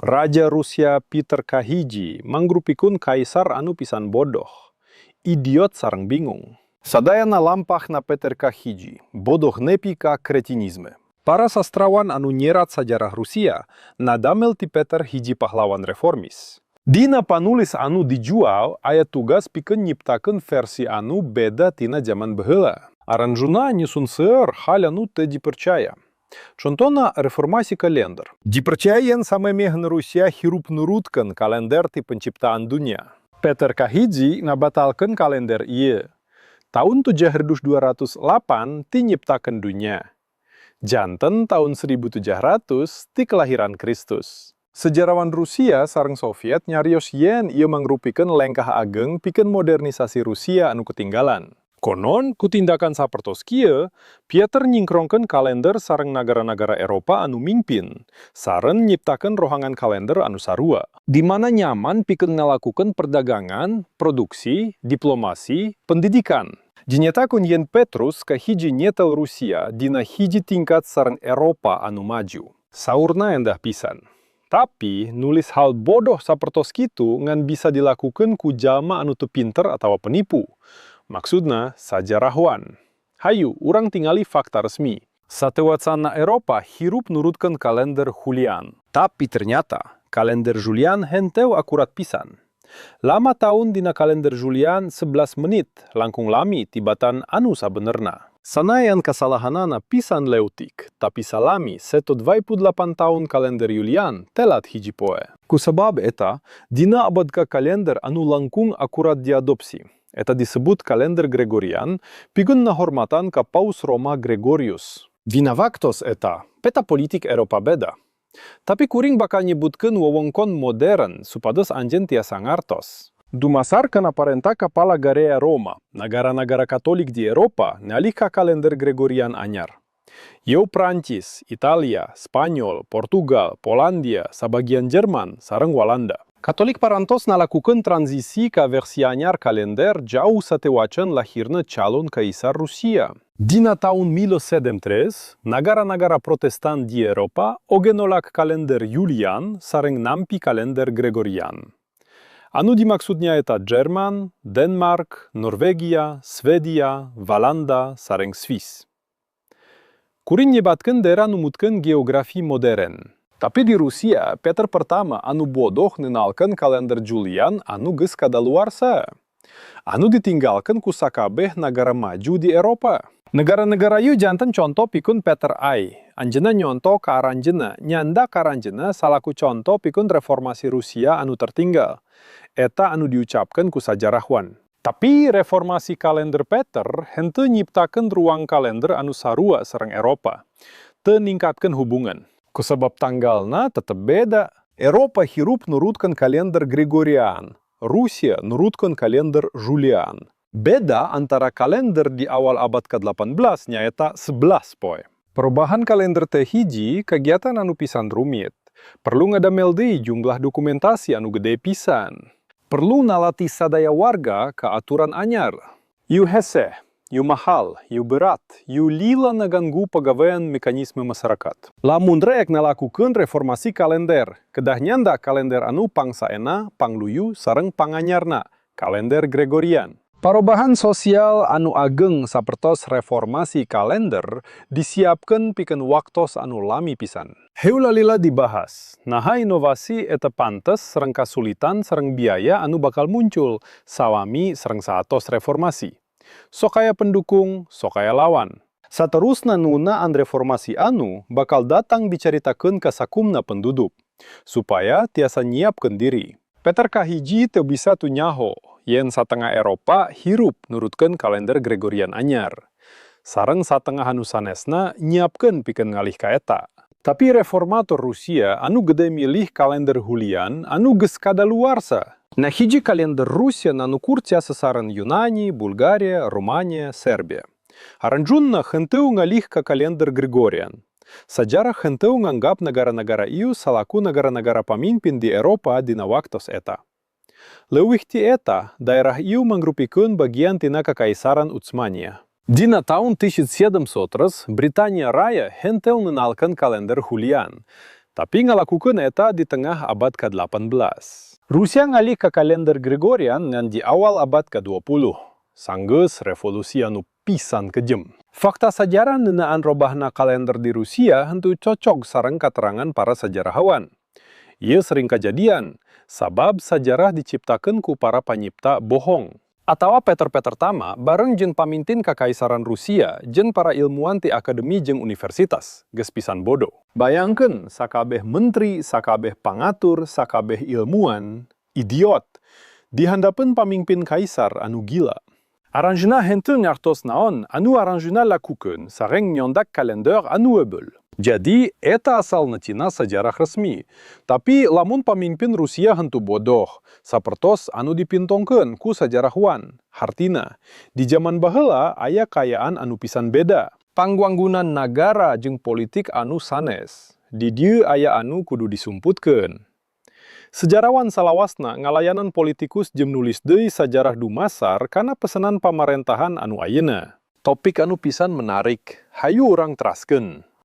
Raja Rusia Peter Kahiji mangrupikeun kaisar anu pisan bodoh, idiot sareng bingung. Sadayana lampahna Peter Kahiji, bodoh nepi ka kretinisme. Para sastrawan anu nyerat sajarah Rusia nadamel ti Peter hiji pahlawan reformis. Dina panulis anu dijual aya tugas pikeun nyiptakeun versi anu beda tina jaman baheula. Aranjeunna nyusun seueur hal anu teu dipercaya. Contona reformasi kalender. Dipercaya yen samemehna Rusia hirup nurutkeun kalender ti penciptaan dunia. Peter Kahiji ngabatalkeun kalender ieu. Tahun 7208 ti nyiptakeun dunia. Janten tahun 1700 ti kelahiran Kristus. Sejarawan Rusia sareng Soviet nyarios yen ieu mangrupikeun lengkah ageng pikeun modernisasi Rusia anu ketinggalan. Konon, ku tindakan sapertos kieu, Peter nyingkrongkeun kalender sareng nagara-nagara Eropa anu mingpin, sareng nyiptakeun rohangan kalender anu sarua. Di mana nyaman pikeun ngalakukeun perdagangan, produksi, diplomasi, pendidikan. Dinyatakeun yen Petrus kahiji nyetel Rusia dina hiji tingkat sareng Eropa anu maju. Saurna endah pisan. Tapi nulis hal bodoh sapertos kitu ngan bisa dilakukeun ku jalma anu teu pinter atawa penipu. Maksudna sajarahwan. Hayu, urang tingali fakta resmi. Sateuacanna Eropa hirup nurutkeun kalender Julian. Tapi ternyata kalender Julian henteu akurat pisan. Lama tahun dina kalender Julian 11 menit langkung lami tibatan anu sabenerna. Sanajan kasalahanana pisan leutik, tapi salami 128 tahun kalender Julian telat hiji poe. Kusabab eta, dina abad ka kalender anu langkung akurat diadopsi. Eta disebut kalender Gregorian, pikeun ngahormatan ka Paus Roma Gregorius. Dina waktos eta, peta politik Eropa beda. Tapi kuring bakal nyebutkeun wewengkon modern supados anjeun tiasa ngartos. Dumasarkeun parentah kapala garea Roma, nagara-nagara Katolik di Eropa ngalih ka kalender Gregorian anyar. Ieu Prancis, Italia, Spanyol, Portugal, Polandia, sabagian Jerman, sareng Walanda. Katolik parantos ngalakukeun transisi ka versi anyar kalender jauh sateuacan lahirna calon kaisar Rusia. Dina tahun 1703, nagara-nagara Protestan di Eropa oge nolak kalender Julian sareng nampi kalender Gregorian. Anu dimaksud nyaeta Jerman, Denmark, Norwegia, Swedia, Walanda, sareng Swiss. Kuring nyebatkeun daerah numutkeun geografi modern. Tapi di Rusia, Peter pertama anu bodoh ngenalkeun kalender Julian anu geus kadaluarsa. Anu ditinggalkeun ku sakabeh nagara maju di Eropa. Negara-negara ieu janten contoh pikeun Peter I. Anjeunna nyonto ka aranjeunna, nyandak aranjeunna salaku contoh pikeun reformasi Rusia anu tertinggal. Eta anu diucapkeun ku sajarahwan. Tapi reformasi kalender Peter henteu nyiptakeun ruang kalender anu sarua sareng Eropa. Teu ningkatkeun hubungan. Kusabab tanggalna tetep beda. Eropa hirup nurutkeun kalender Gregorian, Rusia nurutkeun kalender Julian. Beda antara kalender di awal abad ke-18 nyaeta 11 poe. Perubahan kalender teh hiji kegiatan anu pisan rumit. Perlu ngadamel deui jumlah dokumentasi anu gede pisan. Perlu nalatih sadaya warga ka aturan anyar. Ieu hese, ieu mahal, ieu berat, ieu lila ngaganggu pagawean mekanisme masyarakat. Lamun rek ngalakukeun reformasi kalender, kedah nyandak kalender anu pangsaena, pangluyu, sareng panganyarna, kalender Gregorian. Parobahan sosial anu ageng sapertos reformasi kalender disiapkeun pikeun waktos anu lami pisan. Heula lila dibahas, naha inovasi eta pantes sareng kasulitan sareng biaya anu bakal muncul salami sareng saatos reformasi. Sok aya pendukung, sok aya lawan. Saterusna ngeunaan reformasi anu bakal datang dicaritakeun ka sakumna penduduk, supaya tiasa nyiapkeun diri. Peter kahiji teu bisa teu nyaho, yen satengah Eropa hirup nurutkeun kalender Gregorian anyar. Sareng satengah anu sanesna nyiapkeun pikeun ngalih ka eta. Tapi reformator Rusia anu gede milih kalender Julian anu geus kadaluarsa. Nah, hiji kalender Rusia nanukur tiasa sareng Yunani, Bulgaria, Rumania, Serbia. Aranjeunna henteu ngalih ka kalender Gregorian. Sajarah henteu nganggap negara-negara ieu salaku negara-negara pamimpin di Eropa dina waktos eta. Leuwih ti eta, daerah ieu mangrupikeun bagian tina Kakaisaran Utsmania. Dina tahun 1700, Britania Raya henteu ngenalkeun kalender Julian. Tapi ngalakukeun eta di tengah abad ke-18. Rusia ngalih ka kalender Gregorian ngan di awal abad ke-20. Sanggeus revolusi anu pisan kejem. Fakta sajarah ngeunaan robahna kalender di Rusia henteu cocok sareng katerangan para sejarawan. Ieu sering kejadian, sabab sajarah diciptakeun ku para panyipta bohong. Atawa Peter Pertama bareng jeung pamimpin Kakaisaran Rusia jeung para ilmuwan ti akademi jeung universitas, geus pisan bodoh. Bayangkeun sakabeh menteri, sakabeh pangatur, sakabeh ilmuwan, idiot, di handapeun pamimpin kaisar anu gila. Aranjeunna henteu ngartos naon anu aranjeunna lakukeun sareng nyandak kalender anu ebeul. Jadi, eta asalna tina sajarah resmi. Tapi lamun pamimpin Rusia henteu bodoh, sapertos anu dipintongkeun ku sajarahwan. Hartina, di zaman baheula aya kaayaan anu pisan beda. Pangwanggunan nagara jeung politik anu sanes. Di dieu aya anu kudu disumputkeun. Sejarawan salawasna ngalayanan politikus jeung nulis deui sajarah dumasar kana pesenan pamarentahan anu ayeuna. Topik anu pisan menarik, hayu urang teraskeun.